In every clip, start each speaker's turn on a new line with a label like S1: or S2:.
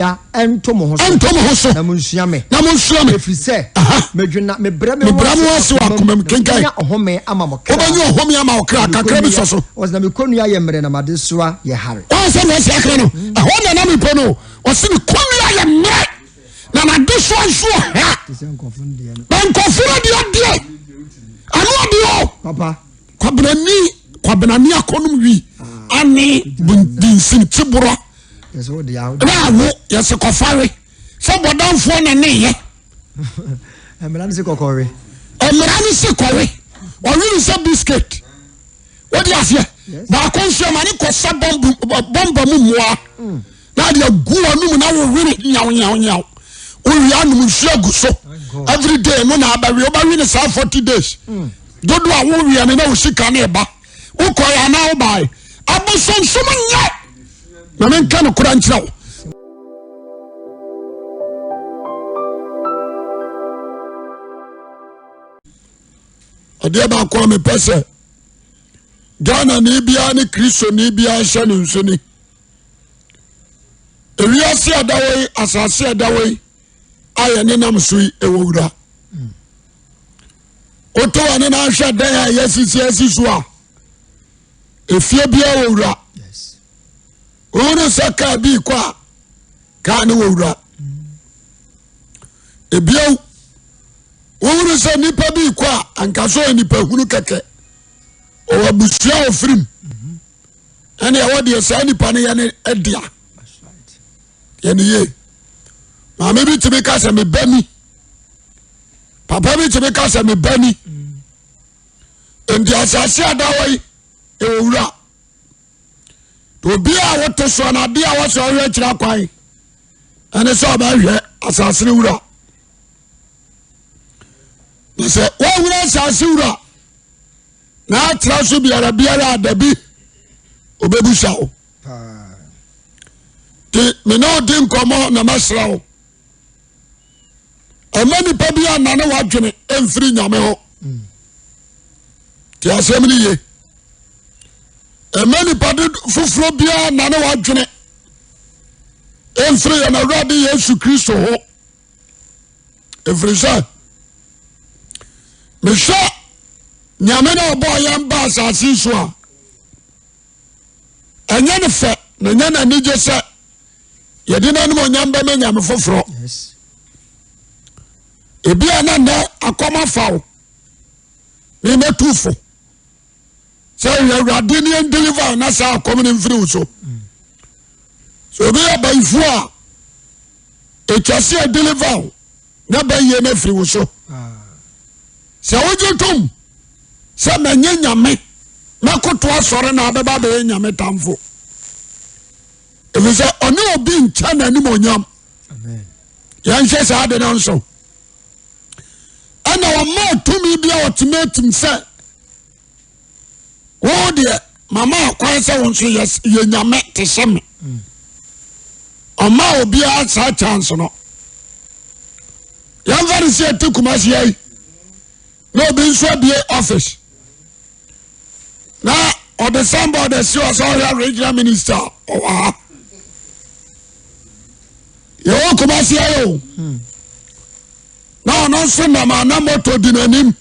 S1: nto mo ho so.
S2: Nto mo ho so.
S1: Na monsua me.
S2: Na monsua me.
S1: Ɛfiri sɛ, medwo na mebrɛ me
S2: ho ase wɔ akoma mu. Kenkan.
S1: Na ɔhome ama mo kra.
S2: Wobɛnya ɔhome ama wo kra. Kakra bi sɔ so.
S1: Ɔsɛ na me kɔnnua yɛ mmerɛ na m'adesoa yɛ hare.
S2: Wɔn sɛ na ɔsi akra no. Ɛhɔ na na mepɛ no. Ɔsi ne kɔnnua yɛ mmerɛ na n'adesoa nso wɔ ha. Na nkɔfo no deɛ deɛ ano adeɛ o.
S1: Papa.
S2: Kwabenani kwabenani akɔnum wi ane dinsin tiborɔ. Na awo yɛsɛ kɔfawe sɛ bɔdanfoɔ na ne yɛ.
S1: Mmara no se kɔkɔwe.
S2: Mmara no se kɔwe. Ɔwene sɛ biscuit. Wode aseɛ. Baako nso ɛma ne kɔsa bɔmba mu mmoa. Mm. Na ade agu anum na wowene nyaw nyaw nyaw. Wowie anom nsuo agu so. Every day no na abɛwe. Wobɛwe ne saa 40 days. Mm. Dodo a wowie no na wo sika ne ɛba. Wokɔɛ anaa wobae. Abosonsom nyɛ. Na menka no kora nkyerɛ wo. Adeɛ baako a mepɛ sɛ Ghana ni biara ne Kristoni biara hyɛ ne nso ni. Ewiase a ɛda hɔ yi, asase a ɛda hɔ yi a yɛne nam so yi ɛwɔ wura. Woto w'ani na ahwɛ dan a yɛasisi asi so a, efie biara wɔ wura. Wohunu sɛ kaa bi kɔ a, kaa ne wɔ wura. Ebio, wohunu sɛ nipa bi kɔ a, anka sɛ ɔyɛ nipa hunu kɛkɛ. Ɔwɔ abusua a ɔfirim. Ɛne ɛwɔ deɛ saa nipa no yɛ ne dea. Yɛ ne yie. Maame bi tumi ka sɛ meba ni. Papa bi tumi ka sɛ meba ni. Nti asase a da hɔ yi, ɛwɔ wura. Obi a wote soɔ no adeɛ a wɔsɛ ɔhwɛ akyiri akwan ɛne sɛ ɔbɛhwɛ asase no wura. Na sɛ woahunu asase wura na atra so biara biara a dabi obɛbusa wo. Nti me ne odi nkɔmmɔ na mɛsrɛ wo. Ɛma nipa bi anane w'adwene mfiri nyame ho. Ti asɛm no ye. Ɛma nipa de foforɔ biara nane w'adwene mfiri yɛn Awurade Yesu Kristo ho. Ɛfiri sɛ mehwɛ nyame na ɔbɔɔ yɛn ba asase so a ɛnyɛ ne fɛ na ɛnyɛ n'anigye sɛ yɛde n'animuonyam bɛma nyame foforɔ. Ebi a na nnɛ akɔm afa wo na ɛmɛtu fo sɛ yɛ awurade ne ɛndeliver na saa akɔm no mfiri wo so. Sɛ obi yɛ bayifoɔ a ɛtwa sɛ ɛdeliver wo na bɛyie no afiri wo so. Sɛ wogye tom sɛ manyɛ nyame mɛkoto asɔre na abɛba bɛyɛ nyame tamfo. Ɛfiri sɛ ɔne obi nkyɛ n'animuonyam. Yɛnhwɛ saa ade no nso. Ɛna ɔmaa tumi bi a ɔtumi atim sɛ wo deɛ mama kwan sɛ wo nso yɛ nyame te sɛ me. Ɔmaa obiara saa chance no. Yɛmfa no sɛ yɛte Kumasi yi na obi nso abie office. Na ɔde signboard asi hɔ sɛ ɔyɛ regional minister ɔwɔ ha. Yɛwɔ Kumasi ayɛ o. Na ɔno nso nam a na moto di n'anim.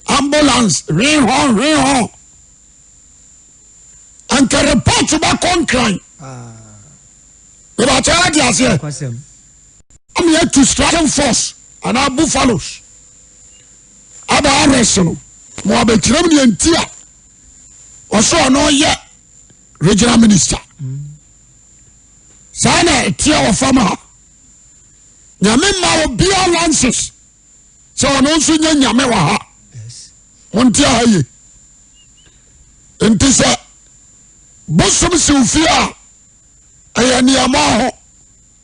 S2: Ambulance hwee hɔ hwee hɔ. Anka report bɛkɔ nkran. Bɛbɛkyɛ ade aseɛ. Ama yɛatu striking force anaa buffaloes aba arrest no ma wabɛkyerɛ mu deɛ nti a ɔsɛ ɔno yɛ regional minister. Saa na ɛteɛ wɔ fam ha. Nyame ma obiara lances sɛ ɔno nso nyɛ nyame wɔ ha. Monte aha ye. Nti sɛ bosom si wo fie a ɛyɛ nneɛma ho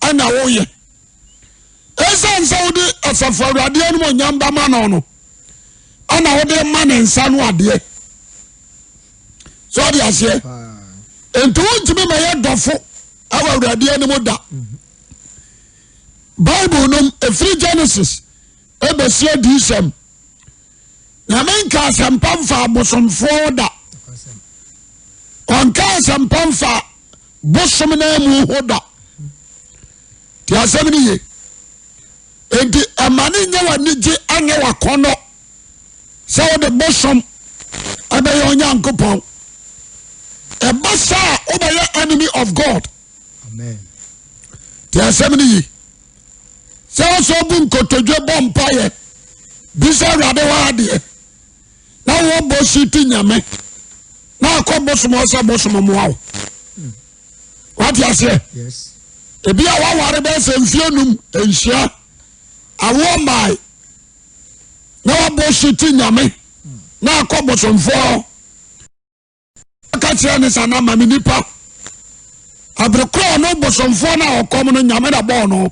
S2: ɛna woyɛ. Ɛsiane sɛ wode asafo awurade anim onyam bɛma no no ɛna wode ma ne nsa no adeɛ. Sɛ ɔde aseɛ. Nti wontumi ma yɛ dɔfo ɛwɔ awurade anim da. Bible nom ɛfiri Genesis ɛbɛsi adiyisɛm. Nyame nka asɛmpa mfa abosomfoɔ ho da. Ɔnka asɛmpa mfa bosom no amu ho da. Asɛm no ye. Enti ɛma ne nyɛ w'anigye anyɛ w'akɔnnɔ sɛ wode bosom ɛbɛyɛ Onyankopɔn. Ɛba saa a wobɛyɛ enemy of God.
S1: Amen.
S2: Te asɛm no ye. Sɛ wosɛ obu nkotodwe bɔ mpaeɛ bisa Awurade hɔ adeɛ na wɔbɔ si ti nyame na akɔ bosom hɔ sɛ bosom mmoa wo. Wate aseɛ? Ebi a waware bɛyɛ sɛ mfie num nhyia awoɔ mmae na wabɔ si ti nyame na akɔ bosomfoɔ ka kyerɛ ne sa na ma me nipa abere korɔ ɔno bosomfoɔ no a ɔkɔm no nyame na bɔɔ no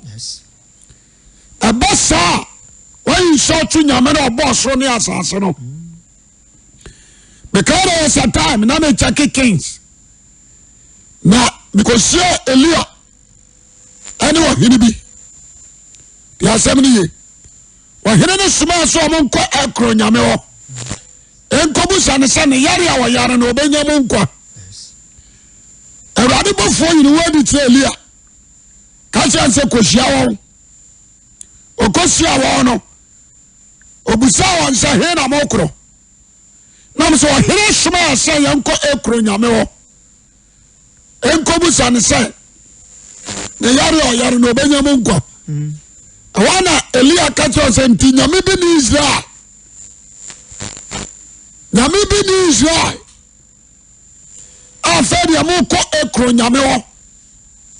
S2: ɛbɛ saa wayi nsɔɔto nyame na ɔbɔɔ soro ne asase no mekae dɛ was a time na mekyɛke kings na mekɔsie Elia ɛne ɔhene bi deɛ asɛm no ye ɔhene no somaa sɛ ɔmo nkɔ ɛkoro nyame hɔ nkɔbusa no sɛ ne yare a ɔyare no ɔbɛnya mu nkwa awurade bɔfoɔ yini wɔ adi kyerɛ Elia ka kyerɛ sɛ kɔhyia wɔn ɔkɔhyia wɔn no Ɔbisaa wɔn sɛ, He na mokorɔ? Nam sɛ ɔhene somaa sɛ yɛnkɔ Ekron nyame hɔ nkɔbusa no sɛ ne yare a ɔyare no ɔbɛnya mu nkwa. Ɛhɔ na Elia ka kyerɛ sɛ nti nyame bi ne Israel. Nyame bi ne Israel. Afei deɛ mokɔ Ekron nyame hɔ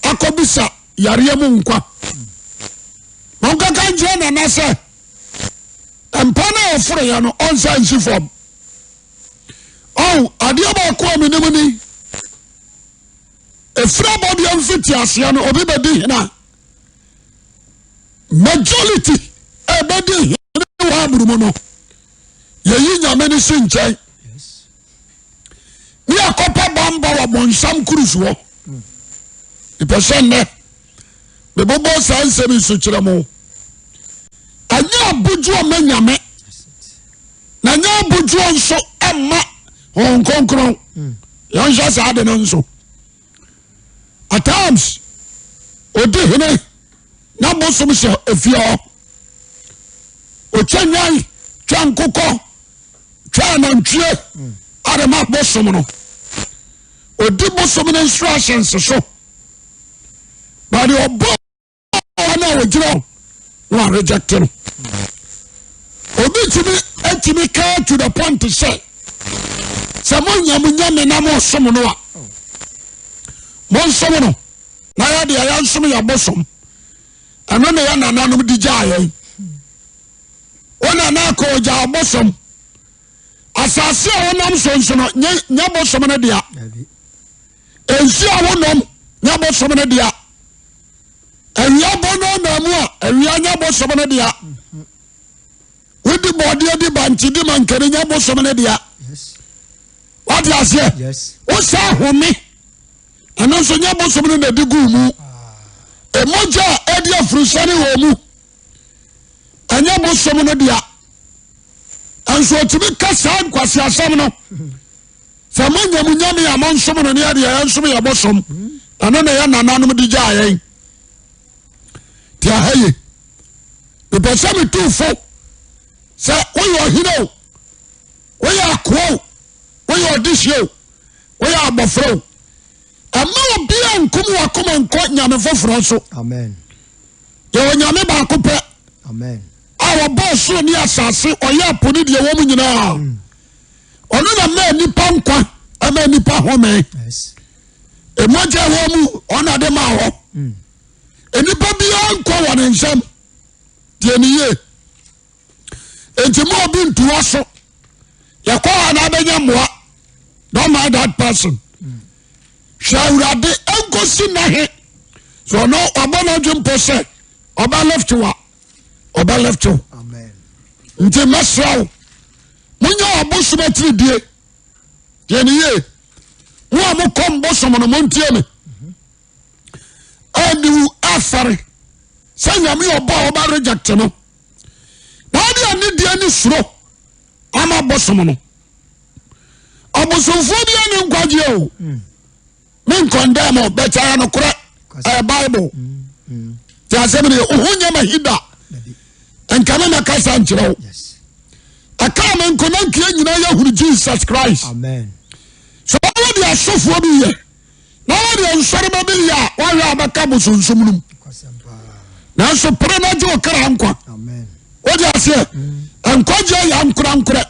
S2: akɔbisa yareɛ mu nkwa. Monkɔka nkyerɛ nana sɛ mpa no a ɔforoeɛ no ɔnsa nsi fam. Ɔn adeɛ baako a menim ni ɛfiri abɔdeɛ mfiti aseɛ no obi bɛdi hene a majority ɛbɛdi hene wɔ aburu mu no yɛyi nyame no si nkyɛn ne yɛkɔpɛ bambɔ wɔ bɔnsam kurusoɔ mepɛ sɛ nnɛ mebobɔ saa nsɛm yi so kyerɛ mo ɛnyɛ abodwoɔ ma nyame na ɛnyɛ abodwoɔ nso ɛma Honhom Kronkron yɛnhwɛ saa de no nso at times odi hene na bosom hyɛ efie hɔ otwa nwan twa nkokɔ twa anantwie ade ma bosom no odi bosom no instructions so but ɔbɔ wɔn a wɔgyina hɔ na wɔn reject no obi tumi atumi kaa to the point sɛ sɛ mo nya mo nyame na mo som no a mo nsom no na yɛ deɛ yɛn nsom yɛ bosom ɛno na yɛ nananom de gyaa yɛn wɔn nana akɔ ɔgya abosom asase a wɔnam so nso no nyɛ bosom no dea nsuo a wonom nyɛ bosom no dea awia bɔ no na mu a awia nyɛ bosom no dea wodi bɔɔdeɛ di bankye di mankani nyɛ bosom no dea wate aseɛ wosa home ɛno nso nyɛ bosom no na ɛde gu mu ɛmogya a ɛde afurusane wɔ mu ɛnyɛ bosom no dea nso ɔtumi ka saa nkwaseasɛm no sɛ monya mo nyame a monsom no ne ɛdeɛ yɛnsom yɛ bosom ɛno na yɛ nananom de gyaa yɛn nti aha ye mepɛ sɛ metu fo sɛ woyɛ ɔhene o woyɛ akoa o woyɛ ɔdehyeɛ o woyɛ abɔfra o ɛma obiara nkum wakoma nkɔ nyame foforɔ so
S1: Amen.
S2: Yɛwɔ Nyame baako pɛ a ɔbɔɔ soro ne asase, ɔyɛ ɛpo ne deɛ ɛwɔ mu nyinaa. Mm. Ɔno na maa nipa nkwa, ɛma nipa home. Mogya ɛwɔ mu, ɔna de maa hɔ. Mm. Nipa biara nkwa wɔ ne nsam. Deɛ ne yie. Nti mo obi ntoa so. Yɛkɔ hɔ na abɛnya mmoa. Don't mind that person. Mm. Hwɛ Awurade nkosi nna he. So ɔno ɔbɔ n'adwe mpo sɛ ɔbɛ lift wa ɔbɛ lift wo. Nti mɛsrɛ wo monyɛ ɔbosom atiridie deɛ ne yie mo a mokɔ mbosom no montie me aniwu afɛre sɛ nyame ɔbɔ a ɔbɛ reject no na ɔde anidie ne suro ama bosom no ɔbosomfoɔ bi ani nkwagyeɛ o hmm. me nkɔndɛm o bɛkyɛ yɛ nokorɛ ɛyɛ bible hmm. Hmm. asɛm no yɛ oho nyɛ ma hi da. Nka me mɛkasa nkyerɛ wo. Ɛkaa me nko na nkeɛ nyinaa yɛhunu Jesus Christ. Sɛ wɔwɔ deɛ asɔfoɔ bi yɛ na wɔwɔ deɛ nsɔrema bi yɛ a wɔahwɛ a bɛka bosonsom no mu. Nanso pere no gye wo kra nkwa. Wode aseɛ nkwagyeɛ yɛ ankorankorɛ.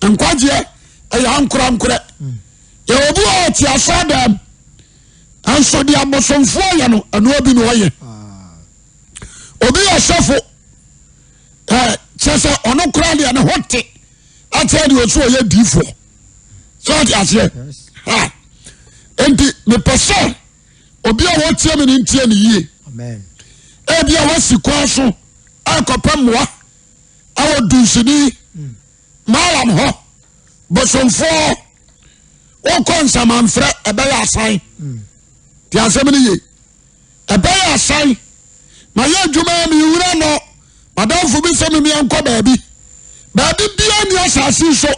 S2: Nkwagyeɛ ɛyɛ ankorankorɛ. Yɛ obi a ɔte asɔre dɛm nso deɛ abosomfoɔ yɛ no ɛnoa bi na ɔyɛ. Obi yɛ sɔfo ɛ kyerɛ sɛ ɔno koraa deɛ ne ho te akyerɛ deɛ ɔsɛ ɔyɛ diifoɔ sɛ ɔte aseɛ ha nti mepɛ sɛ obi a wɔtie me no ntie ne yie ebi a wasi kwan so ɛkɔpɛ mmoa ɛwɔ dunsini hmm. malam hɔ bosomfoɔ wokɔ nsamanfrɛ ɛbɛyɛ asan hmm. te asɛm no ye Ɛbɛyɛ asan. Mayɛ adwuma mewura no. Madamfo bi sɛ memia nkɔ baabi. Baabi biara ni asase so.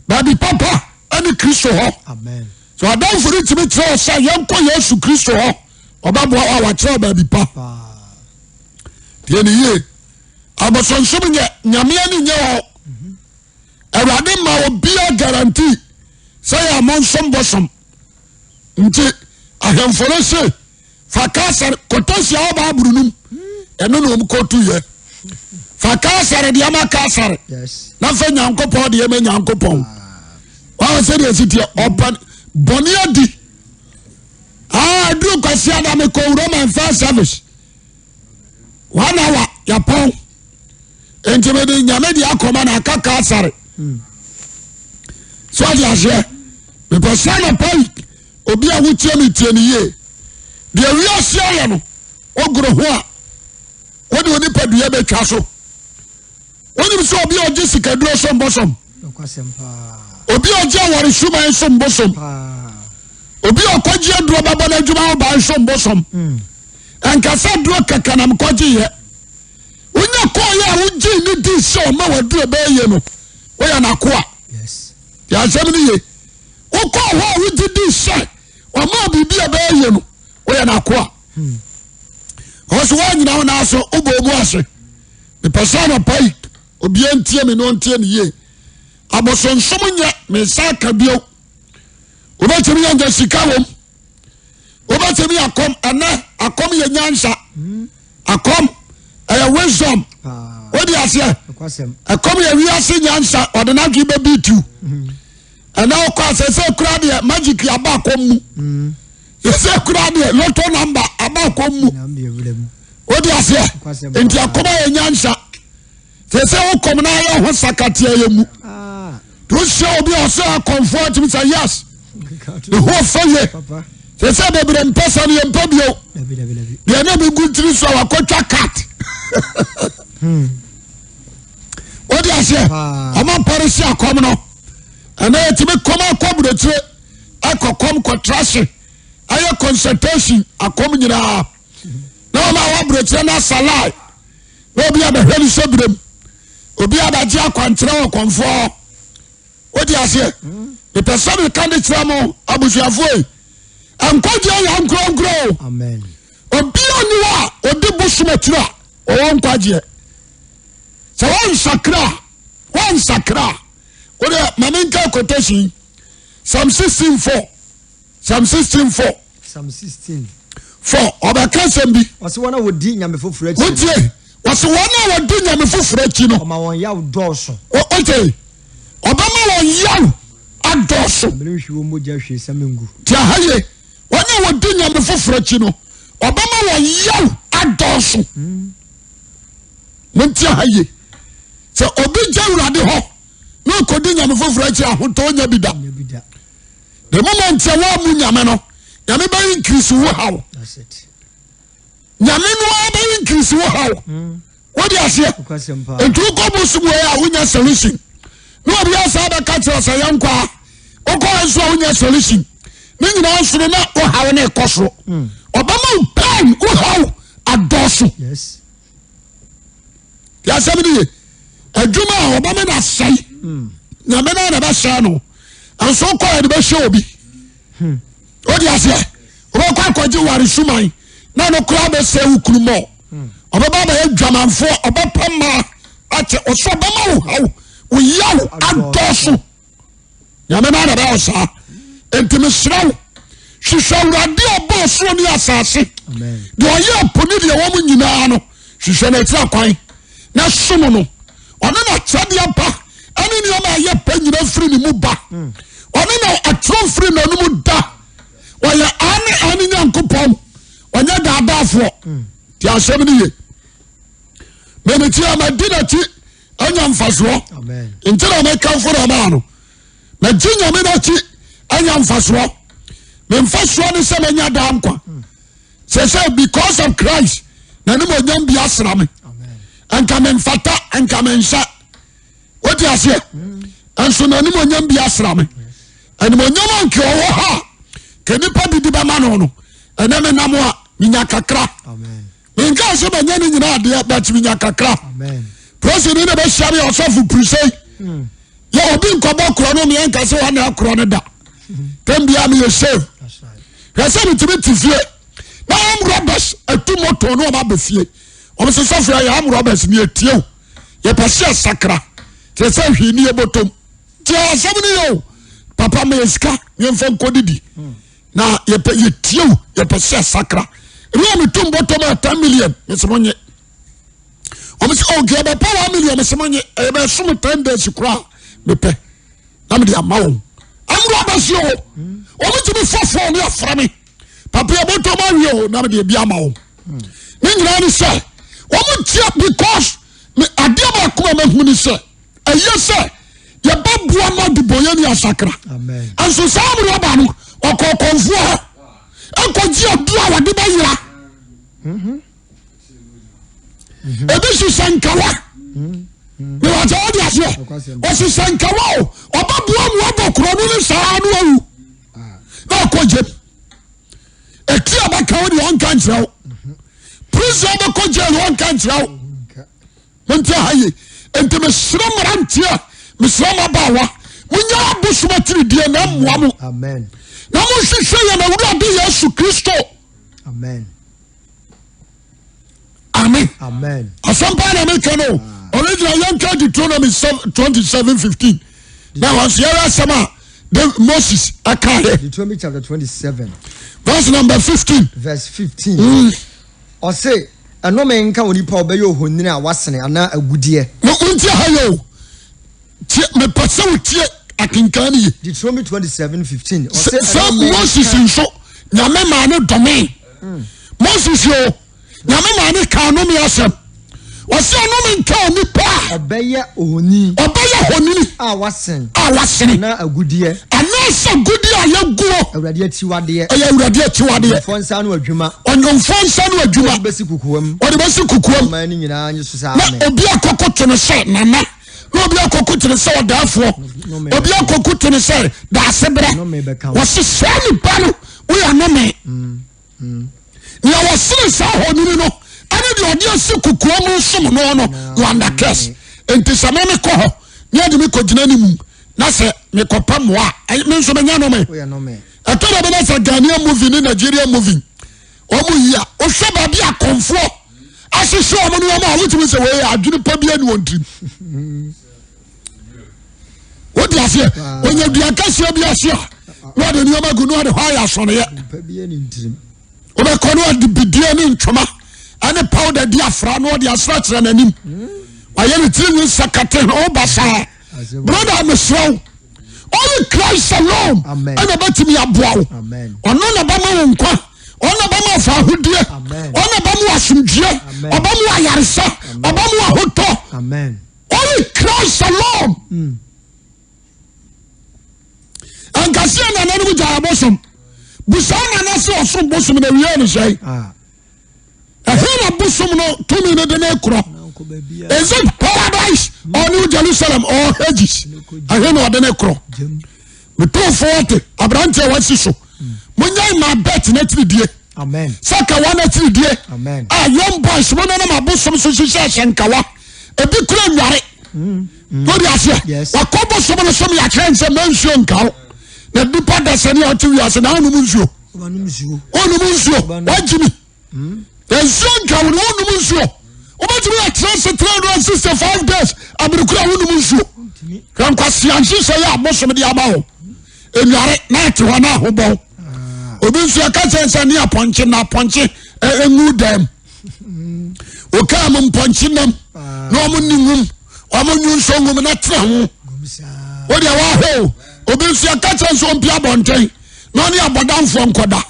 S2: Baabi papa ɛne Kristo hɔ. So adamfo no tumi kyerɛ sɛ yɛnkɔ Yesu Kristo hɔ. Ɔbɛboa wa wakyerɛ baabi pa. Deɛ ne yie. Abosonsom nyɛ nyame ani nyɛ hɔ. Awurade ma obiara guarantee sɛ yɛ amonsom bosom. Nti ahemfo no se fa Kaesare kɔtɔsi a ɔba aburu no mu ɛno na wɔn kɔtu yɛ fa Kaesare deɛ ma Kaesare na fa Nyankopɔn deɛ ma Nyankopɔn wɔn sɛ deɛ si teɛ ɔpɛ bɔnne adi aa aduru kwasi ada mi kɔ Roman first service one hour yapɔn nti mi de nyame deɛ akɔma na aka Kaesare so ɔde aseɛ. Mepɛ sɛ anɔpa yi obi a wotie me tie no yie. Deɛ wiase ayɛ no, wogoro ho a, wode wo nipadua bɛtwa so. Wonim sɛ obi a ɔgye sikaduro so mbosom, obi a ɔgye aware suman so mbosom, obi a ɔkɔgye aduro bɛbɔ n'adwuma ho ban so mbosom. Hmm. Ɛnka sɛ aduro kɛkɛ na mekɔgyeeɛ. Wonya kɔɔyɛ a wogye ne di sɛ ɔma waduro bɛyɛ no, woyɛ n'akoa. Yɛ asɛm no ye. Wokɔɔ hɔ a wogye di sɛ ɔmaa biribi a ɛbɛyɛ yie no, woyɛ n'akoa. Ɔsɛ woanyina wo nan so wobɔ mu ase. Mepɛ sɛ anɔpa yi obiara ntie me na ɔntie ne yie. Abosonsom nyɛ me nsa aka bio. Wobɛtumi anya sika wom. Wobɛtumi akɔm ɛnɛ akɔm yɛ nyansa. Akɔm ɛyɛ wisdom. Wode aseɛ ɛkɔm yɛ wiase nyansa ɔde n'adwene bɛbi tiw. Ɛnɛ wokɔ asɛ sɛ kura deɛ magic aba akɔm mu. Sɛ kura deɛ lotto number aba akɔm mu. Wode aseɛ nti akɔm ayɛ nyansa. Sɛ sɛ wokɔm na ayɛ ho sakateɛ yɛ mu. Wohyia obi a ɔsɛ akɔmfoɔ atumi sɛ yes. Ne ho ɔfɛ yɛ. Sɛ sɛ bebree mpɛ sɛ no yɛmpɛ bio. Deɛ na bi gu ntiri so a wakɔtwa cat. Wode aseɛ ɔma mpɔre si akɔm no. Ɛnna yɛtumi kɔm akɔ aburokyire akɔ kɔm kɔtra se ayɛ consultation akɔm nyinaa. Na ɔma awɔ aburokyire no asalae. Na obi abɛhwɛ no sɛ birem. Obi abɛgye akwankyerɛ wɔ kɔmfoɔ. Wode aseɛ mepɛ sɛ meka de kyerɛ mo abusuafoɔ yi nkwagyeɛ yɛ ankorankora o. Obia ni hɔ a ɔdi bosom akyiri a ɔwɔ nkwagyeɛ. Sɛ wɔnsakra a wɔnsakra a wode ma menka quotation Psalm 16 4 Psalm 16 4
S1: Psalm 16
S2: 4 ɔbɛka asɛm bi.
S1: Ɔse wɔn a wɔdi nyame foforɔ akyi.
S2: Wotie wɔse wɔn a wɔdi nyame foforɔ akyi no.
S1: Ɔma wɔn yaw dɔɔso.
S2: Wotie ɔbɛma wɔn yaw adɔɔso.
S1: Merenhwie wɔn mogya hwiesa mengu.
S2: Ti aha ye wɔn a wɔdi nyame foforɔ akyi no ɔbɛma wɔn yaw adɔɔso. Hmm. Montie aha ye sɛ obi gya Awurade hɔ na ɔkɔdi nyame foforɔ akyi ahotɔ nya bi da. The moment a wɔamu nyame no, nyame bɛyɛ increase wo haw. Nyame no ara bɛyɛ increase wo haw. Hmm. Wode aseɛ? Nti wokɔ bosom wei a wonya solution. Na obi asa bɛka kyerɛ sɛ yɛnkɔ a wokɔ nso a wonya solution. Ne nyinaa nso no na wo haw no ɛkɔ soro. Hmm. Ɔbɛma wo pain wo haw adɔɔso. Yɛasɛm no ye. Adwuma a ɔbɛma no asɛe. Hmm. Nyame no na ɛbɛsɛe no. Nso kɔ yɛde bɛhyɛ obi. Hmm. Wode aseɛ? Wobɛkɔ akɔgye ware suman. Na ɔno koraa bɛsɛe wo kunu mɔ. Ɔbɛba abɛyɛ dwamanfoɔ, ɔbɛpɛ mmaa akyɛ, ɔsɛ ɔbɛma wo haw, wo yaw adɔɔso. Nyame no na bɛyɛ wo saa. Enti mesrɛ wo, hwehwɛ Awurade a ɔbɔɔ soro ne asase, deɛ ɔyɛ ɛpo ne deɛ wɔn nyinaa no, hwehwɛ no akyiri akwan na som no. Ɔno na kyɛdeɛ ba ɛne nneɛma a ɛyɛ pɛ nyina firi ne mu ba. Ɔno na atorɔ mfiri n'anom da. Ɔyɛ aane aane Nyankopɔn, ɔnyɛ daadaafoɔ. Ti asɛm no ye. Mene ti a madi n'akyi anya mfasoɔ. Nti na mekamfo no ɔmaa no. Magye Nyame n'akyi anya mfasoɔ. Me mfasoɔ ne sɛ manya daa nkwa. Sɛ sɛ because of Christ na ne monyam bi asra me. Nka memfata, nka menhyɛ. Wote aseɛ? Nso na animonyam bi asra me. Animonyam a nka ɔwɔ ha ka nipa didi bɛma no no, ɛnɛ menam a menya kakra. Menka sɛ manya ne nyinaa adeɛ but menya kakra. President na bɛhyia me ɔsɔfo pirisei. Hmm. Yɛ obi nkɔbɔ korɔ no meɛ nka sɛ ɔna akorɔ no da. Tɛm biara meyɛ save. Hwɛ sɛ metumi te fie na arm robbers atu moto ne ɔma bɛ fie. Wɔn sɛ sɔfo yɛ arm robbers ne etie o. Yɛpɛ sɛ yɛsakra. Kyerɛ sɛ hwee ni yɛbɔtɔm. Tie asɛm no yɛ o. Papa meyɛ sika yɛmfa nkɔdidi. Hmm. Na yɛpɛ yɛtie o yɛpɛ sɛ yɛsakra. Ebi a metum bɔtɔm a 10 million mesɛ mo nye. Wɔn sɛ ɔnka oh, yɛbɛpɛ 1 million mesɛ mo nye. Ɛyɛ 10 days koraa mepɛ. Na mede ama wɔn. Amuro abɛsi o. Wɔn tumi fɔ fɔn ne afra me. Papa yɛ bɔtɔ ma awie o na mede ebi ama wɔn. Ne nyinaa ne sɛ wɔn ntia because me adeɛ baako a mahu ne sɛ ɛyɛ sɛ yɛbɛboa ma adebɔyɛ ni asakra. Nso saa amuro aba no ɔkɔ kɔnfoɔ hɔ ɛkɔgye aduro a wɔde bɛyera. Ebi hyehyɛ nkawa. Mewɔkyɛ wode aseɛ ɔhyehyɛ nkawa o ɔbɛboa mu abɔ korɔ no ne saa no awu na ɔkɔ gyem ɛti a bɛka wo deɛ ɔnka nkyerɛ wo prison bɛkɔ jail ɔnka nkyerɛ wo monti aha ye nti mesrɛ mmeranteɛ mesrɛ mmabaawa monyɛ abosom atiridie na mmoa mo na monhwehwɛ yɛn awurade Yesu Kristo.
S1: Amen.
S2: Amen. Asɛm paa na meka no. Ah. Original yɛnka Deuteronomy 27 15. Na wɔn nso yɛyɛ asɛm a de Moses ɛka yɛ.
S1: Deuteronomy chapter 27.
S2: Verse number 15.
S1: Verse 15. Ɔse ɛnome nka onipa a ɔbɛyɛ ohonini a wasene anaa agudeɛ.
S2: No wontie ha yɛ o. Tie mepɛ sɛ wotie akenkan no ye.
S1: Deuteronomy 27 15.
S2: Ɔse sɛ Moses nso nyame maa ne dɔme. Hmm. Moses o nyame maa ne kaa nome asɛm. Ɔse ɛnome nka onipa
S1: a. Ɔbɛyɛ ohoni.
S2: Ɔbɛyɛ honini.
S1: A wasen.
S2: A wasene.
S1: Anaa agudeɛ.
S2: Anaasɛ agudeɛ a yɛguo.
S1: Awurade akyiwadeɛ.
S2: Ɛyɛ Awurade akyiwadeɛ.
S1: Ɔnwomfoɔ nsa ano adwuma.
S2: Ɔnwomfoɔ nsa ano adwuma.
S1: Ɔde bɛsi kokoam.
S2: Ɔde bɛsi kokoam.
S1: Ɔman no nyinaa nye so sɛ
S2: amen. Na obi akɔkoto no sɛ nana. na obi akɔko tene sɛ ɔdaafoɔ obi akɔko tene sɛ daasebrɛ wɔse saa nipa no woyɛ nome mm, mm. nea wɔsene saa hɔnini no ɛne deɛ ɔde asi kokoa mu som no no you under curse nti sɛ me mekɔ hɔ ne ade me kɔgyina ne mu na sɛ mekɔpɛ mmoa a me nso menya nome ɛtɔ da bi na sɛ Ghanaian movie ne Nigerian movie wɔn yi a wohwɛ baabi akɔnfoɔ ahyehyɛ wɔn nneɛma a wotumi sɛ wɔyɛ adwene pa bi ani wɔn tirim wode aseɛ ɔnya dua kɛseɛ bi ase a na ɔde nneɛma gu na ɔde hɔ ayɛ asɔneɛ wobɛkɔ na ɔde bidie ne ntwoma ɛne powder di afra na ɔde asrakyerɛ n'anim wayɛ ne tiri nwi sɛkate ho basaa broda mesrɛ wo Only Christ alone ɛna bɛtumi aboa wo. Ɔno na bɛma wo nkwa. Ɔno na bɛma wo fahodie. Ɔno na bɛma wo asomdwie. Ɔbɛma wo ayaresa. Ɔbɛma wo ahotɔ. Only Christ alone. Mm. Nkasi a nananom gya abosom. Busa nana sɛ ɔsom bosom na wie ne sɛe. Ah. Ɛhe na bosom no tumi no de ne korɔ? Is it paradise or New Jerusalem or Hades? Ɛhe na ɔde ne korɔ? Metumfoɔ te aberante a wasi so. Monyae ma bet n'akyiridie. Sɛ kawa n'akyiridie. A young boys mo nenam abosom so hyehyɛ hyɛ nkawa. Ebi kura nware. Wode aseɛ? Wakɔ bosom no so meakyerɛ nsɛ mɛ nsuo nkawo. Na nipa dasani a ɔte wiase na ɔnom nsuo. Ɔnom nsuo. Wagye mi. Nsuo nka wo no wonom nsuo. Wobɛtumi atena ase 365 days aberekura wonom nsuo. Hwɛ nkwasea nhyehyɛ yɛ abosom de ama wo. Enware na ate hɔ na ahobɔn. Obi nso ɛka kyɛn sɛ ne apɔnkye na apɔnkye engu dɛm. Okaa mu mpɔnkye nam na wɔn ni nwum wɔn nyu nso nwum na tena ho. Wo deɛ wahɔ o. Obi nso ɛka kyɛn sɛ ɔmpi abɔnten na ɔne abɔdanfoɔ nkɔda.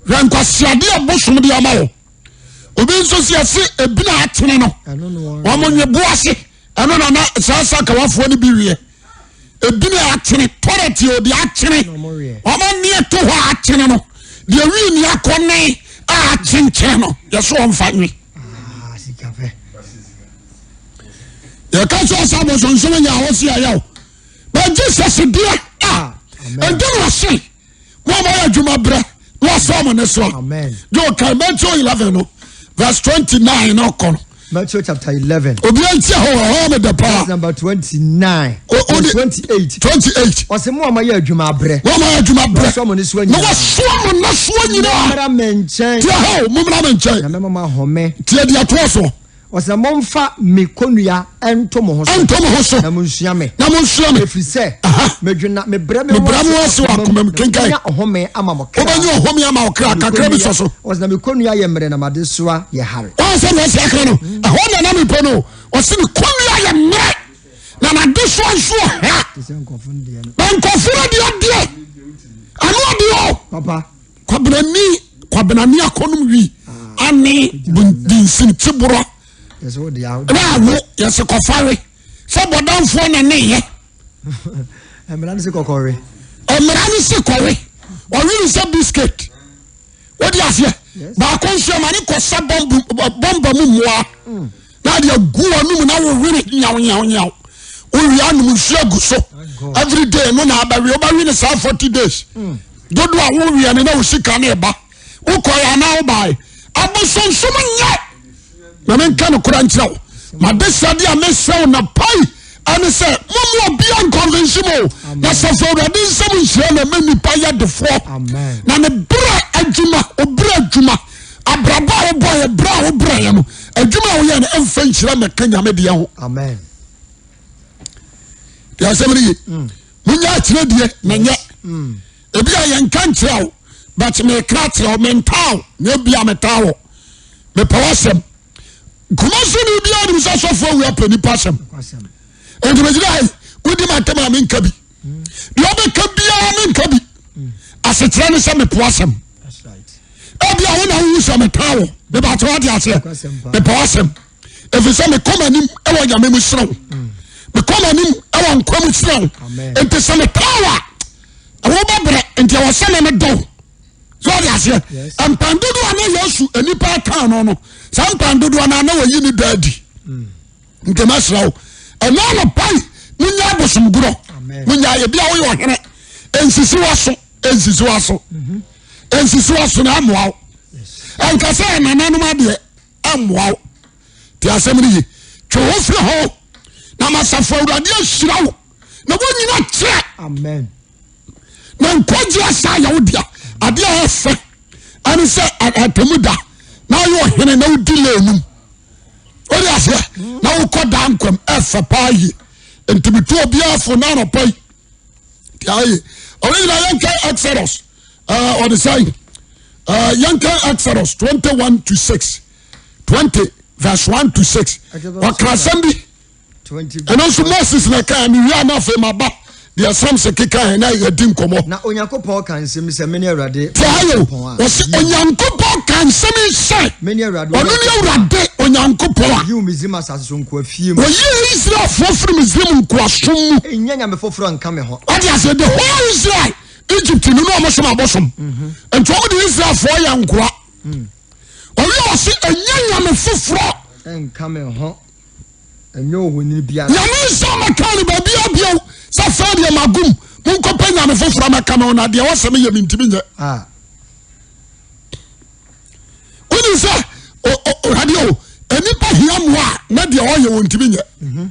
S2: Hwɛ nkwaseade a bosom de ama wo. Obi nso sɛ yɛse ebi na atene no wɔn nwe bo ase ɛno na na saa sakawafoɔ no bi wiɛ. Ebi na atene tɔrɛt yɛ ɔde atene wɔn aneɛ to hɔ atene no deɛ wii ni akɔ ne a akyenkyɛn no yɛso wɔn fa nwe. Yɛka sɛ ɔsɛ abosonsom nyɛ a wɔsi ayɛ o. But Jesus deɛ a ɛnti na ɔse mo a moayɛ adwuma brɛ na wasɔ mo ne soa. Gye ɔkan Matthew 11 no verse 29 na ɔkɔ no.
S1: Matthew chapter 11.
S2: Obi anti hɔ ɛhɔ me dɛ paa.
S1: Verse number 29. Verse 28.
S2: 28.
S1: Ɔse mo a moayɛ adwuma abrɛ.
S2: Mo a moayɛ adwuma brɛ.
S1: Na wasɔ mo ne soa nyinaa.
S2: Na wasɔ mo ne soa nyinaa.
S1: Mommra me nkyɛn.
S2: Tiɛ hɔ mommra me nkyɛn.
S1: Na mɛma mo ahome.
S2: Tiɛ deɛ toɔ soɔ.
S1: Ɔse na momfa me kɔnnua nto mo ho so.
S2: Nto mo ho so.
S1: Na monsua me.
S2: Na monsua me.
S1: Ɛfiri sɛ, medwo na mebrɛ me
S2: ho ase wɔ akoma mu. Kenkan.
S1: Wobɛnya ɔhome ama mo kra.
S2: Wobɛnya ɔhome ama wo kra. Kakra bi sɔ so.
S1: Ɔse na me kɔnnua yɛ mmerɛ na m'adesoa yɛ hare.
S2: Wɔn sɛ deɛ ɔsi aka no, ɛhɔ na na mepɛ no. Ɔse ne kɔnnua yɛ mmerɛ na n'adesoa nso wɔ ha.
S1: Te sɛ nkɔfo no deɛ no.
S2: Na nkɔfo no deɛ deɛ, ano adeɛ o.
S1: Papa.
S2: Kwabenani kwabenani akɔnom wi ane dinsin tiborɔ na awo yɛsɛ kɔfawe sɛ bɔdamfoɔ na ne yɛ.
S1: Mmara no se kɔkɔwe.
S2: Mmara no se kɔwe ɔwe ne sɛ biscuit wode aseɛ baako nso ɛma ne kɔsa bɔmba mu mmoa. Mm. na ade agu w'anum na wowere nyaw nyaw nyaw wowie anom nsuo agu so every day no na abɛwe wobɛwe no saa 40 days mm. dodo a woweɛ no na wo sika no ɛba wokɔɛ anaa wobae abosonsom nyɛ na menka no kora nkyerɛ wo madesrɛde a mesrɛ wo na pai ɛne sɛ momu obia nkɔnvensi mu na safo awurade nsɛm nhyira na ma nnipa yɛ defoɔ na ne berɛ adwuma oberɛ adwuma Abrabɔ a wobɔeɛ, berɛ a wobrɛeɛ no, adwuma a woyɛ no ɛmfa nhyira mmɛka Nyame deɛ ho.
S1: Amen.
S2: Deɛ asɛm no ye. Mm. Munya akyerɛ deɛ na nyɛ. Mm. Ebi a yɛnka nkyerɛ wo, but meka akyerɛ wo, mentaa wo, na ebi a metaa wo. Mepɛ w'asɛm. Kumasi ni biara nim sɛ sɔfo awu apɛ nipa asɛm. Nti megyina ha yi, wodi m'atɛm a menka bi. Deɛ ɔbɛka biara menka bi. Asekyerɛ ne sɛ mepo asɛm. Ebi a wo na wohu sɛ metaa wo. Mebakyɛ wate aseɛ. Mepɛ w'asɛm. Ɛfiri sɛ mekɔ m'anim wɔ Nyame mu serɛ wo. Mekɔ m'anim wɔ nkwa mu serɛ wo. Nti sɛ metaa wo a, wobɛbrɛ. Nti ɛwɔ sɛ me medɔ wo. So ɔde aseɛ. Mpɛn dodoɔ a na Yesu nnipa ataa no no, saa mpɛn dodoɔ no a na wɔyi ne da adi. Nti mɛsrɛ wo, ɛnɛ anɔpa yi, munya abosomgorɔ. Munya ebi a woyɛ ɔhene, nsisi w'aso, nsisi w'aso, nsisi w'aso na ɛmmoa wo. Ɛnka sɛ ɛnananom adeɛ ɛmmoa wo. Te asɛm no ye. Twe wo firi ho na masafo Awurade ahyira wo na wonyina kyerɛ.
S1: Amen.
S2: Na nkwagye asa yɛ wo dea. Adeɛ a ɛfɛ ɛne sɛ atamu da na ayɛ ɔhene na wodi lɛnum. Wode aseɛ na wokɔ daa nkwam ɛfɛ paa yie. Nti metu obiara fo na anɔpa yi. Nti ayɛ ɔno nyina yɛnka Exodus ɔde sɛn yɛnka Exodus 21 to 6 20 verse 1 to 6 ɔka asɛm bi. Ɛno nso Moses na ɛkae, mewie a na afei maba deɛ Samson kekae na yɛdi nkɔmmɔ.
S1: Na Onyankopɔn ka nsɛm yi sɛ, Mene Awurade
S2: Tie ha yɛ o,
S1: Onyankopɔn a.
S2: ɔse Onyankopɔn ka nsɛm yi sɛ,
S1: Mene Awurade
S2: ɔno ne Awurade Onyankopɔn a.
S1: Ɔyii wo Misraim asase so nkoa fie mu.
S2: Ɔyii Israelfoɔ firi Misraim nkoasom mu.
S1: Nnya nyame foforɔ nka me ho.
S2: Wate aseɛ, the whole Israel, Egypt no na wɔn som abosom. Nti wɔn de Israelfoɔ yɛ nkoa. Ɔwie ɔse, ɛnyɛ nyame foforɔ.
S1: Nka me ho. Ɛnyɛ ohoni biara.
S2: Nyame nsa mɛka no baabiara bio sɛ afei deɛ magom monkɔpɛ nyame foforɔ mɛka me ho na deɛ wɔsɛ meyɛ mentumi nyɛ.
S1: Ah.
S2: Wonim sɛ ɔhade o nnipa hia mmoa a na deɛ ɔyɛ wɔntumi nyɛ. Mhm.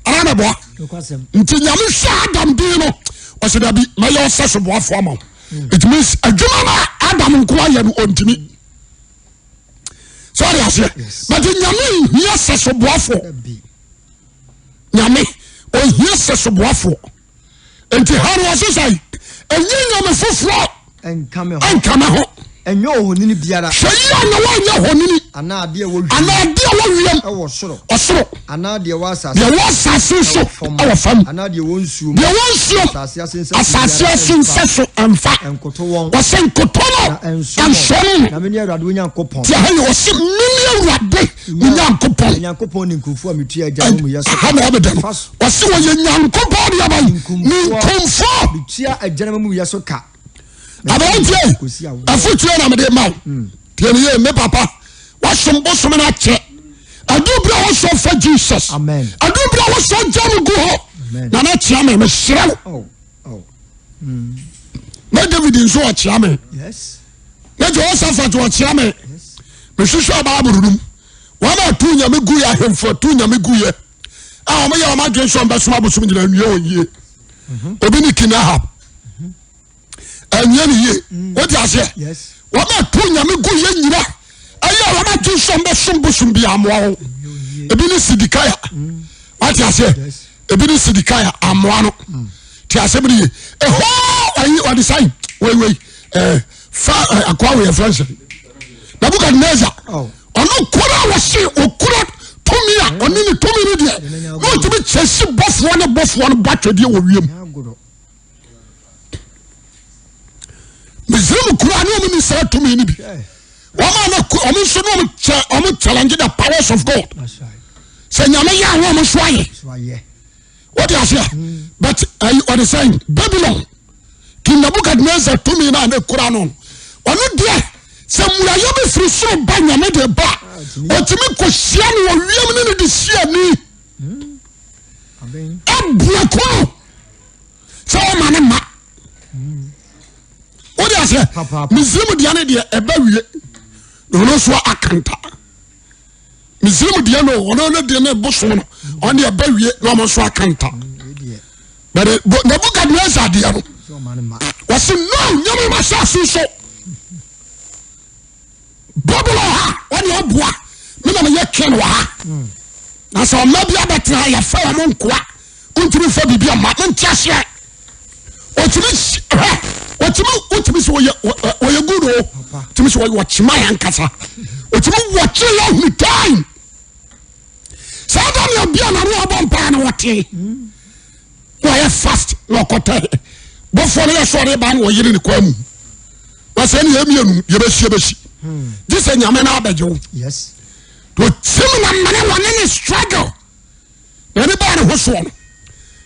S2: Ara na boa. Nti Nyame hwɛ Adam din no ɔsɛ dabi mɛyɛ ɔsɛ so boafoɔ ama wo. Mm. It means adwuma no a Adam nko ayɛ no ɔntumi. Sɛ ɔde aseɛ. But nyame nhia sɛ soboafoɔ. Nyame ɔhia sɛ soboafoɔ. Nti ha no ɔse sɛ ɛnyɛ nyame foforɔ
S1: Ɛnka me ho.
S2: Ɛnka me ho.
S1: Ɛnyɛ ohonini biara.
S2: Hwɛ yie a na woanyɛ honini.
S1: Anaa adeɛ a ɛwɔ wiem.
S2: Anaa adeɛ a ɛwɔ wiem.
S1: Ɛwɔ soro.
S2: Ɔsoro.
S1: Anaa deɛ ɛwɔ asase.
S2: Deɛ ɛwɔ asase so.
S1: Ɛwɔ fam.
S2: Ɛwɔ fam.
S1: Anaa deɛ ɛwɔ nsuo mu.
S2: Deɛ ɛwɔ nsuo mu.
S1: Asase ase nsɛso biara.
S2: Asase ase nsɛso ɛmfa.
S1: Ɛnkoto wɔn.
S2: Wɔsɛ nkoto no.
S1: Na ɛnsom wɔn.
S2: Ɛnsom no.
S1: Na mene Awurade wo Nyankopɔn.
S2: Tie ha yi, ɔse mene Awurade wo Nyankopɔn.
S1: Nyankopɔn ninkunfoɔ a metua agyanom amumuyɛ so ka.
S2: Ha na ɛbɛda no.
S1: Fa so.
S2: Ɔse wɔyɛ Nyankopɔn deɛ bɛn?
S1: Ninkunfoɔ.
S2: Ninkunfoɔ.
S1: Metua agyanom amumuyɛ so ka.
S2: Aberanteɛ, afotuo na mede ma wo. Tie ne yie, me papa. Wasom bosom no akyɛ. Adu bere a wɔsɔ fa Jesus.
S1: Amen.
S2: Adu bere a wɔsɔ gya no gu hɔ.
S1: Amen.
S2: Nana kyea me, mesrɛ wo.
S1: Oh, oh.
S2: Na David nso ɔkyea me.
S1: Yes.
S2: Na Jehoshaphat ɔkyea me.
S1: Yes.
S2: Mehwehwɛ Bible no mu. Wɔn a tu nyame gu yɛ ahemfo tu nyame gu yɛ. A wɔn yɛ wɔn adwene sɛ wɔn bɛsom abosom nyinaa nwie wɔn yie. Obi ne King Ahab. Ɛnyɛ ne yie. Wote aseɛ? Wɔn a tu nyame gu yɛ nyina ɛyɛ wɔn adwene sɛ wɔn bɛsom bosom bi amoa wɔn. Ebi ne Sidikaya. Wote aseɛ? Ebi ne Sidikaya amoa no. Te asɛm no yie. Ɛhɔ ayi ɔde sɛn wei wei ɛɛ fa akoa wei ɛfrɛ nsɛn. Nebukadnezar ɔno kura a wɔse okura tumi a ɔne ne tumi no deɛ na ɔtumi kyɛ si bɔfoɔ ne bɔfoɔ no bɔ atwɛdeɛ wɔ wiem. Misraim kura ne wɔn ni saa tumi no bi. Wɔn a na wɔn nso ne wɔn kyɛ wɔn challenge the powers of God. Sɛ nyame yɛ a wɔn nso ayɛ. Wọ́n di aseɛ but ayi ɔde sɛn Babylon King Nebuchadnezzar tumi naa ne kura no ɔno deɛ sɛ mmuayɛ bi firi soro ba nyame de ba ɔtumi kɔ hyia no wɔ wiem ne ne de hyia ni abua kunu sɛ ɔma ne ma wode aseɛ Misrim deɛ ne deɛ ɛbɛ wie na ɔno nso akanta Misrim deɛ no ɔno ne deɛ ne bosom no ɔno deɛ ɛbɛ wie na ɔmo nso akanta but Nebuchadnezzar deɛ no wɔsi no nyame ma hyɛ ase so Babylon ha ɔne ɔboa me na meyɛ king wɔ ha na sɛ ɔma bi abɛtena ha yɛfɛ wɔn nkoa wontumi nfa biribi ama mente aseɛ ɔtumi hwɛ ɔtumi wotumi sɛ ɔyɛ ɔyɛ good o ɔtumi sɛ ɔyɛ ɔkyema yɛ ankasa ɔtumi wɔkye yɛ ahunu time saa da ne obi a nane ɔbɔ mpaa na wɔte na ɔyɛ fast na ɔkɔtɛ bɔfoɔ no yɛ sɛ ɔde ba na ɔyere ne kwan mu na sɛ ne yɛ mmienu yɛbɛsi yɛbɛsi gye sɛ nyame no abɛgye wo ɔtim na mene wɔne ne struggle N'ani baa ne ho soɔ no,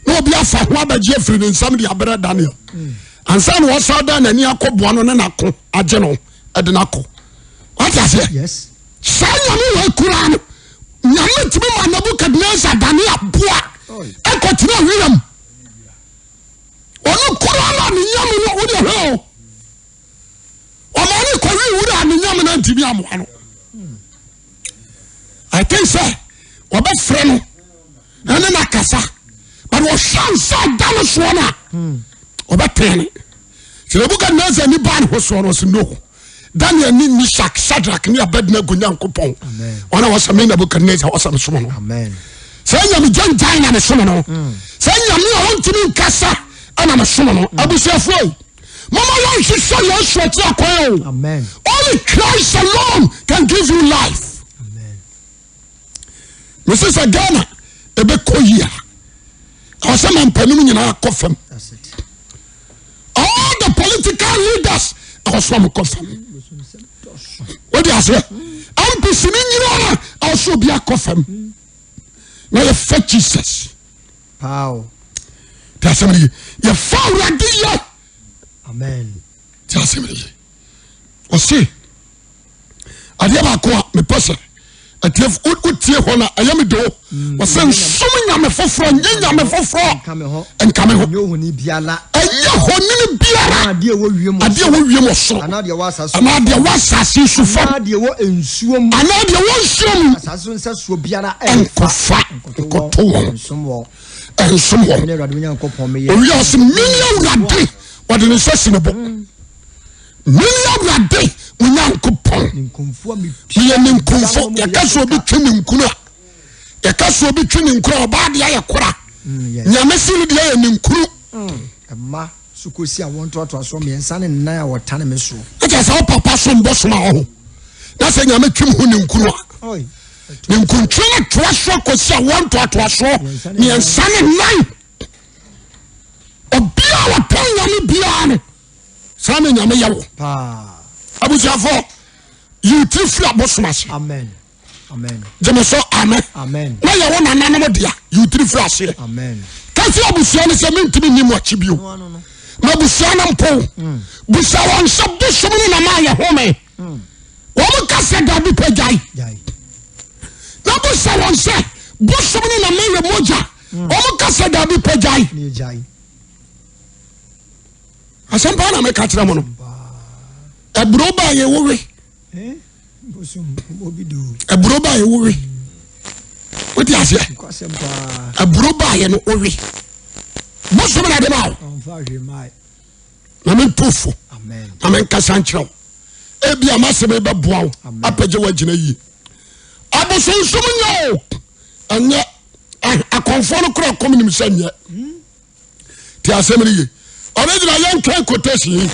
S2: na obi afa ho abɛgye afiri ne nsam de abrɛ Daniel. Ansa na ɔsan da n'ani akɔboa no ne n'ako agye no de no akɔ. Wate aseɛ?
S1: Yes.
S2: Saa nyame wɔ akura no, nyame tumi ma Nebukadnezar dane aboa ɛkɔtena wiram. Ɔno kura no a ne nyame no, wode hwɛ o. Ɔma ne kɔwe wura a ne nyame no antumi amoa no. I think sɛ wɔbɛfrɛ no ɛne no akasa but ɔhwɛ nsa da no soɔ no a ɔbɛtɛn ne sɛ Nebukadnezar ni baa ne ho soɔ no ɔsɛ no Daniel ne Meshach Shadrach ne Abednego Nyankopɔn ɔna wɔsɛ me Nebukadnezar wɔsɛ me som no sɛ nyame gyangyan na mesom no sɛ nyame a ɔntumi nkasa ɛna mesom no abusuafoɔ yi mama yɛnhwehwɛ Yesu akyi akwan o. Only Christ alone can give you life. Mese sɛ Ghana ɛbɛkɔ yi a ɛwɔ sɛ mampanim nyinaa kɔ fam. All the political leaders ɛwɔ sɛ wɔn kɔ fam. Wode aseɛ MPs no nyinaa ɛwɔ sɛ obi akɔ fam na yɛfa Jesus. Te asɛm no ye. Yɛfa Awurade yɛ.
S1: Amen.
S2: Te asɛm no ye. Ɔse adeɛ baako a mepɛ sɛ ɛtiɛ wotie hɔ na ɛyɛ me do. Mm. Ɔse nsom nyame foforɔ nye nyame foforɔ nka me ho.
S1: Ɛnyɛ ohoni biara.
S2: Ɛnyɛ honini biara.
S1: Adeɛ ɛwɔ wiem
S2: wɔ soro. Adeɛ ɛwɔ wiem wɔ soro.
S1: Anaa deɛ ɛwɔ asase.
S2: Anaa deɛ ɛwɔ asase so fam.
S1: Anaa deɛ ɛwɔ nsuo mu.
S2: Anaa deɛ ɛwɔ nsuo mu.
S1: Asase so nsɛsoɔ biara
S2: ɛnfa. Nkɔto wɔn.
S1: Nsom wɔn.
S2: Nsom wɔn.
S1: Mene Awurade Onyankopɔn meyɛ.
S2: Owia ɔsi mene Awurade wɔde ne nsa si ne bo. Mene Awurade. Mo Nyankopɔn. Meyɛ ninkunfo. Yɛka sɛ obi twe ninkunu a, yɛka sɛ obi twe ninkunu a, ɔbaa deɛ yɛ kora. Nyame se no deɛ yɛ ninkunu.
S1: Mma so kɔsi awoɔ ntoatoasoɔ mmiɛnsa ne nnan a wɔtane me soɔ.
S2: Ɛkyɛ sɛ wo papa som bosom a ɔho na sɛ Nyame twem ho ninkunu a, ninkuntwe no toa so kɔsi awoɔ ntoatoasoɔ mmiɛnsa ne nnan. Obiara wɔtɔn Nyame biara no saa na Nyame yɛ wo. Abusuafoɔ yi wo tiri firi abosom ase. Gyeme so amen. Na yɛ wo nananom dea yi wo tiri firi aseɛ. Kasi abusua no sɛ mentumi nni mo akyi bio. Ma abusua no mpo. Hmm. Busa wɔn sɛ bosom no na maa yɛ home. Hmm. Wɔn ka sɛ dabi pɛ gyae. Na busa wɔn sɛ bosom no na ma yɛ mogya. Hmm. Wɔn ka sɛ dabi pɛ gyae. Asɛm paa na meka kyerɛ mo no. Aburo baa yɛ wowe. Aburo baa yɛ wowe. Wote aseɛ? Aburo baa yɛ no wowe. Bosom na de ma wo. Na mentu fo. Na menkasa nkyerɛ wo. Ebi a masɛm bɛboa wo apagya woagyina yie. Abosonsom nyɛ o. Ɛnyɛ akɔmfoɔ no kora kɔm nim sɛ nyɛ. Ti asɛm no ye. Ɔno gyina yɛntwɛn quotation yi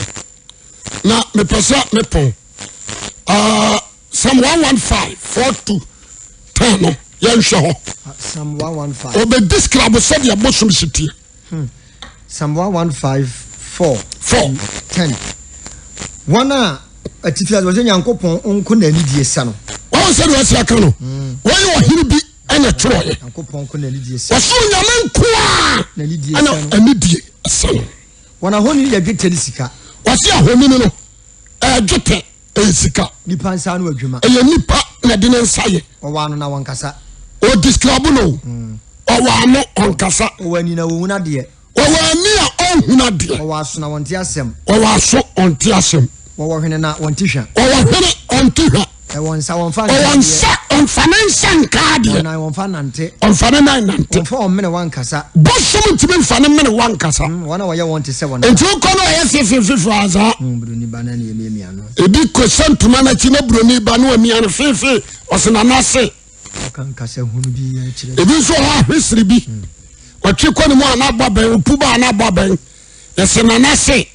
S2: na mepɛ sɛ mepɔn. Uh, Psalm 115, 4 to 10 no yɛnhwɛ hɔ.
S1: Ah, Psalm 115.
S2: Ɔbɛ describe sɛdeɛ bosom si teɛ.
S1: Hmm. Psalm 115, 4
S2: 4
S1: 10. Wɔn a atifi ase wɔsɛ Nyankopɔn nko na anidie sɛ no.
S2: Wɔn sɛ deɛ ɔsi aka no. Hmm. Wɔyɛ ɔhene bi ɛna twerɛeɛ. Wɔse Onyame nko a ɛna anidie sɛ no.
S1: Wɔn ahoni yɛ dwetɛ ne sika.
S2: Wɔse ahoni no ɛyɛ dwetɛ ɛyɛ sika.
S1: Nipa nsa ano adwuma.
S2: Ɛyɛ nipa na ɛde ne nsa yɛ.
S1: Ɔwɔ ano na wɔnkasa.
S2: O describe no. Ɔwɔ ano ɔnkasa.
S1: Ɔwɔ ani na wɔnhunu adeɛ.
S2: Wɔwɔ ani a ɔnhunu adeɛ.
S1: Wɔwɔ aso na wɔnte asɛm.
S2: Wɔwɔ aso ɔnte asɛm.
S1: Wɔwɔ hwene na wɔnte hwa.
S2: Wɔwɔ hwene ɔnte hwa.
S1: Ɛwɔ nsa wɔmfa nka adeɛ.
S2: Ɔwɔ nsa ɔmfa ne nsa nka adeɛ.
S1: Wɔn nan wɔmfa nante.
S2: Ɔmfa ne nan nante.
S1: Wɔmfa wɔn mene wankasa.
S2: Bosom ntumi nfa ne mene wankasa.
S1: Mm, wɔn a wɔyɛ wɔn te sɛ wɔn.
S2: Nti wokɔ no ɔyɛ fefefefe azaa.
S1: Mm, buroni ba na ne yɛmiamia no.
S2: Ebi kɔ sɛ ntoma n'akyi na buroni ba no amia no fefe ɔsɛ nanase. Ebi nso wɔ hɔ ahwesere bi. Ɔtwe kɔ ne mu a n'abɔ abɛn, opu ba a n'abɔ abɛn. Yɛsɛ nana se.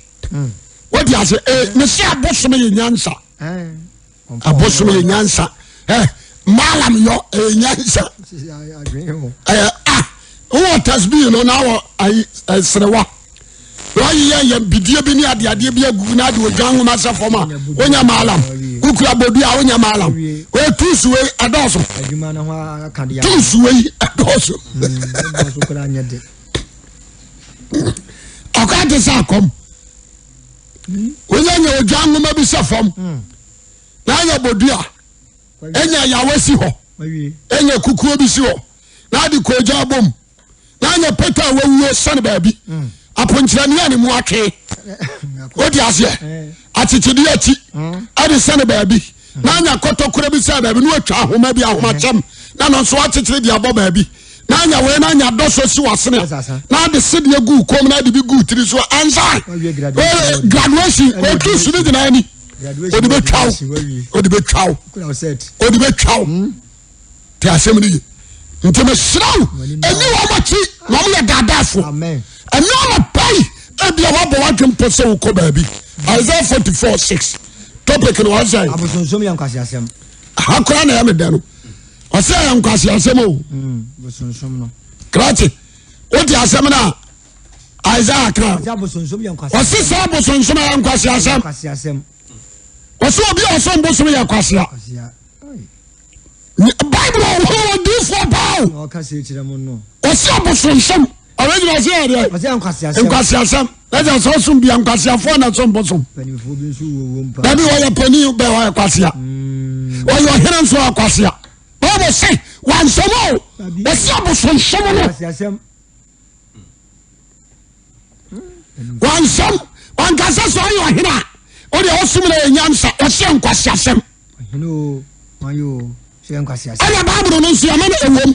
S2: Wodi ase ee ne se abosom yɛ nyansa. Abosom yɛ nyansa. Ɛ maalam yɔ ɛyɛ nyansa. Ɛyɛ ah wowɔ tasbii no na wɔ ayi ɛserewa. Wɔayeyɛ yɛ bidie bi ne adeadeɛ bi agu na ade odwan nwoma sɛ fam a wonya maalam wokura bodu a wonya maalam wei tools wei ɛdɔɔso tools wei ɛdɔɔso ɔkwa te sɛ akɔm wonya nya odwan nwoma bi sɛ fam na anya bodu a enya yawa si hɔ enya kukuo bi si hɔ na ade kɔgya bom na anya pɛtɛ a wawuo sɛne baabi mm. aponkyerɛni a ne mu atwe wode aseɛ eh. akyekyedeɛ akyi mm. ɛde sɛne baabi mm. na anya kɔtɔkorɔ bi sɛ baabi na watwa ahoma bi ahoma eh. kyɛm na no nso akyekyere de abɔ baabi na anya wei na anya dɔsɔ si wasene na ade sedeɛ gu kɔm na ade bi gu tiri so ansa graduation otu su ne nyinaa ni ode bɛtwa wo ode bɛtwa wo ode bɛtwa wo Te asɛm no ye. Nti mesrɛ wo, ɛni wɔn akyi na wɔn yɛ daadaafoɔ. Ɛnyɛ anɔpa yi ebia wabɔ w'adwene pɔ sɛ wokɔ baabi. Isaiah 44 6 topic no wɔn sɛ.
S1: Abosonsom yɛ nkwaseasɛm.
S2: Ha koraa na ɛyɛ me dɛ no. Ɔsɛ ɛyɛ nkwaseasɛm o.
S1: Mm, bosonsom no.
S2: Krakye, wote asɛm no a Isaiah ka. Ɔse sɛ abosonsom yɛ nkwaseasɛm. Ɔsɛ obi a ɔsom bosom yɛ kwasea. Bible ɔhɔ odiifoɔ paa o.
S1: Ɔka sɛ kyerɛ mo no.
S2: Ɔsi abosonsom. Ɔrɛgyina ɔsi yɛ deɛ.
S1: Ɔsi nkwaseasɛm.
S2: Nkwaseasɛm. Ɛsɛ sɛ ɔsom bia nkwaseafoɔ na som bosom.
S1: Mpanimfoɔ bi nso wɔ wɔm paa.
S2: Dabi ɔyɛ panin bɛ ɔyɛ kwasea.
S1: Mm.
S2: Ɔyɛ ɔhene nso ɔyɛ kwasea. Bible sɛ wansɛm o. Ɔsi abosonsom no.
S1: Nkwaseasɛm.
S2: Wansɛm wankasa sɛ ɔyɛ ɔhene a ɔde ɔsom na yɛ nyansa ɔsi nkwaseasɛm. Ɛna Bible no nso yɛma no ɛwom.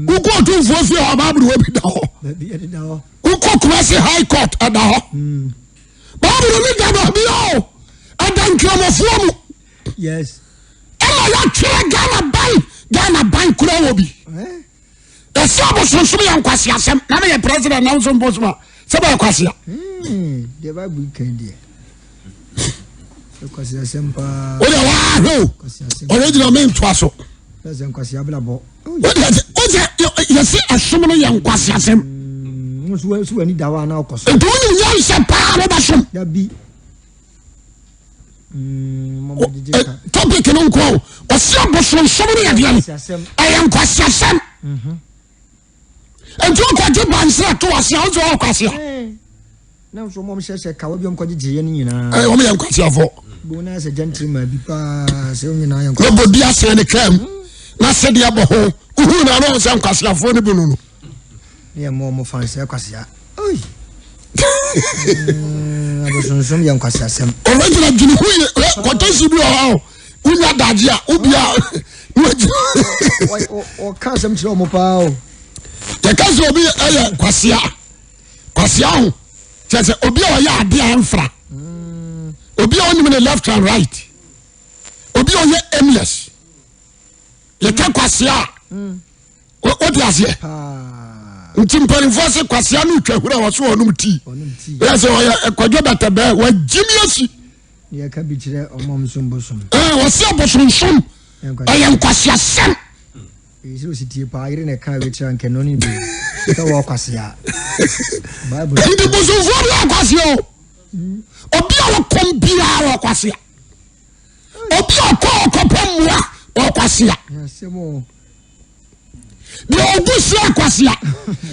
S2: Wokɔ otumfoɔ fie hɔ Bible wɔ bi da hɔ. Wokɔ Kumasi High Court ɛda hɔ. Bible no da baabi o. Ɛda nkramofoɔ mu.
S1: Yes.
S2: Ɛna yɛatwerɛ Ghana ban Ghana ban koraa wɔ bi. Ɛsɛ abosonsom yɛ nkwaseasɛm na meyɛ president na nso mbosom a sɛ bɛyɛ kwasea.
S1: Hmm, deɛ Bible kan deɛ. Nkwaseasɛm paa.
S2: Wode waahwɛ o. Ɔregyina me ntoa so.
S1: Sɛ nkwasea brabɔ.
S2: Wode ase wosɛ yɛse ɛsom no yɛ nkwaseasɛm.
S1: Hmm, so w'ani da hɔ a na wokɔ so.
S2: Nti wonim nyansa paa wobɛsom.
S1: Dabi.
S2: Topic no nko o. Ɔsi abosonsom no yɛ deɛ no. Ɛyɛ nkwaseasɛm.
S1: Mhm.
S2: Nti wokɔgye bansere to ase a wosɛ ɔwɔ kwasea.
S1: Na nso wɔn hyɛhyɛ kawa bi wɔn kɔgye gyeeɛ no nyinaa.
S2: Ɛyɛ wɔn yɛ nkwaseafoɔ.
S1: Bo na sɛ gentleman bi paa sɛ wɔn nyinaa yɛ nkwaseafoɔ.
S2: Na bɔ di asɛn ne kaa mu na sɛdeɛ bɔ ho wohu na ano sɛ nkwaseafoɔ no bi no no.
S1: Ne yɛ mɔ wɔn fan sɛ kwasea. Oi. Mm, abosonsom yɛ nkwaseasɛm.
S2: Ɔrɛgyina dwene ho yie kɔtɛsi bi wɔ hɔ wonya dagye a wobia
S1: ɔka asɛm kyerɛ ɔmo paa o.
S2: Yɛka sɛ obi yɛ kwasea kwasea ho kyerɛ sɛ obi a ɔyɛ adeɛ a ɛmfra obi a ɔnim ne left and right obi a ɔyɛ aimless yɛka kwasea a wote aseɛ nti mpanimfoɔ se kwasea no twa hura wɔ so ɔnom tii yɛ sɛ ɔyɛ kwadwo bɛtɛbɛɛ wagyimi asi wɔse abosonsom ɛyɛ nkwaseasɛm
S1: Sɛ ɔsi paa yere na ɛka awie kyerɛ anka ɛno ne bi sɛ wɔ kwasea. Bible.
S2: Nti bosomfoɔ bi wɔ kwasea o. Obi a wɔkɔm biara wɔ kwasea. Obi a ɔkɔ ɔkɔpɛ mmoa wɔ kwasea. Deɛ ɔgu sra kwasea.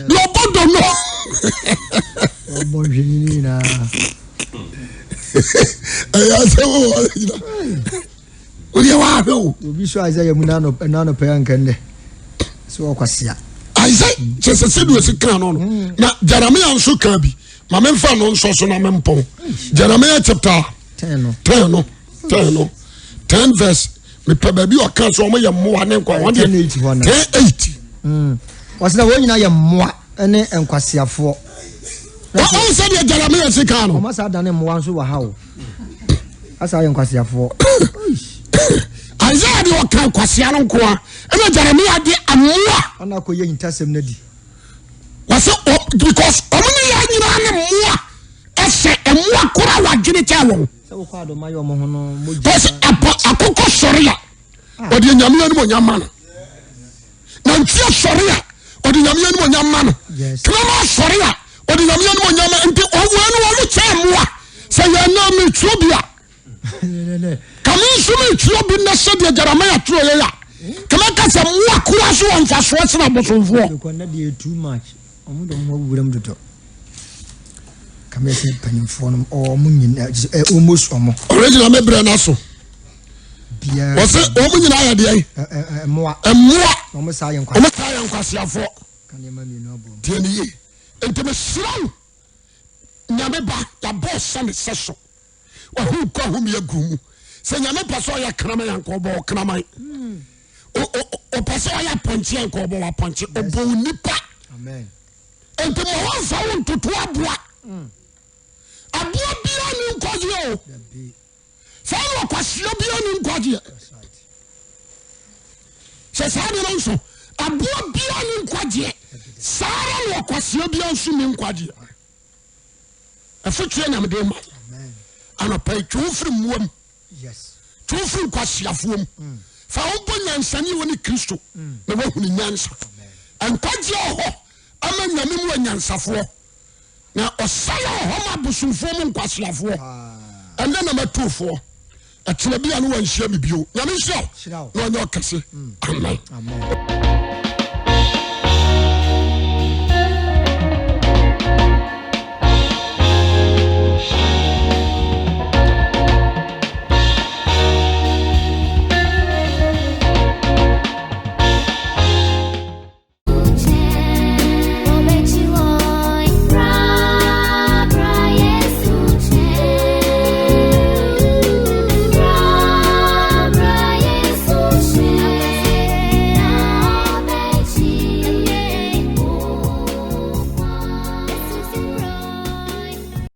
S2: Deɛ ɔbɔ dono.
S1: Ɔbɔ nhwɛni nyinaa.
S2: Ɛyɛ asɛm o ɔregyina. Wodeɛ wahwɛ o.
S1: Obi sɔ Isaiah mu n'anɔpɛ anka nnɛ sɛ ɔkwasea.
S2: Isaiah kyɛ sɛ sɛdeɛ ɔsi kan no no mm. na Jeremiah nso kan bi ma memfa no nsɔ so na mempɔn Jeremiah chapter ten no ten no ten verse mepɛ baabi ɔka sɛ wɔn yɛ mmoa ne nkwa wɔn deɛ 10:8.
S1: Wɔsɛ na wɔn nyinaa yɛ mmoa ne nkwaseafoɔ.
S2: Wɔn sɛ deɛ Jeremiah si kan no.
S1: Wɔn asa adane mmoa nso wɔ ha o. Asa ayɛ nkwaseafoɔ.
S2: Isaiah deɛ ɔka nkwasea no nko a ɛna Jeremiah de mmoa.
S1: Ɔna akɔ yɛ hintasɛm no adi.
S2: Wɔsɛ because wɔn ne yɛn nyinaa ne mmoa ɛsɛ mmoa kora wadwene kyɛ wɔn.
S1: Sɛ wokɔ adoma yɛ wɔn ho no mogya.
S2: Wɔsɛ apɔ akokɔ sɔre a ɔde nyame anim onyam ma no. Nantwie sɔre a ɔde nyame anim onyam ma no. Kraman sɔre a ɔde nyame anim onyam ma nti ɔwɔ no wɔn kyɛ mmoa sɛ yɛn nan metuo bi a kame nso metuo bi na sɛdeɛ Jeremiah twerɛ yɛ a kame ka sɛ mmoa kura so wɔ mfasoɔ sene abosomfoɔ. Original me brɛ no so. Wɔse wɔn nyinaa yɛ deɛ
S1: mmoa.
S2: Mmoa. Wɔn saa yɛ nkwaseafoɔ. Tie ne yie. Nti mesrɛ wo Nyame ba yɛabɔ sɛ ne sɛ so. Wahu nkwa home agu mu. Sɛ Nyame pɛ sɛ ɔyɛ kraman a nka ɔbɔ ɔkraman. Ɔpɛ sɛ ɔyɛ apɔnkye a nka ɔbɔ apɔnkye. Ɔbɔ onipa. Nti ma wɔmfa wo ntoto aboa. Aboa biara ni nkwagyeɛ o. Saa na ɔkwasea biara ni nkwagyeɛ. Sɛ saa de no nso, aboa biara ni nkwagyeɛ. Saa ara na ɔkwasea biara nso ni nkwagyeɛ. Ɛfotweɛ na mede ma. Anɔpa yi, twe wo firi mmoa mu. Twe wo firi nkwaseafoɔ mu. Mm. Fa wo bɔ nyansani wɔ ne Kristo mm. na woahunu nyansa. Nkwagyeɛ wɔ hɔ ama nyame mu anyansafoɔ. Na ɔsɛeɛ wɔ hɔ ma abosomfoɔ mu nkwaseafoɔ. Ɛnnɛ na matu foɔ. Ɛkyena bi a ne wanhyia me bio. Nyame nhyira wo na ɔnyɛ ɔkɛse. Amen.
S1: Amen.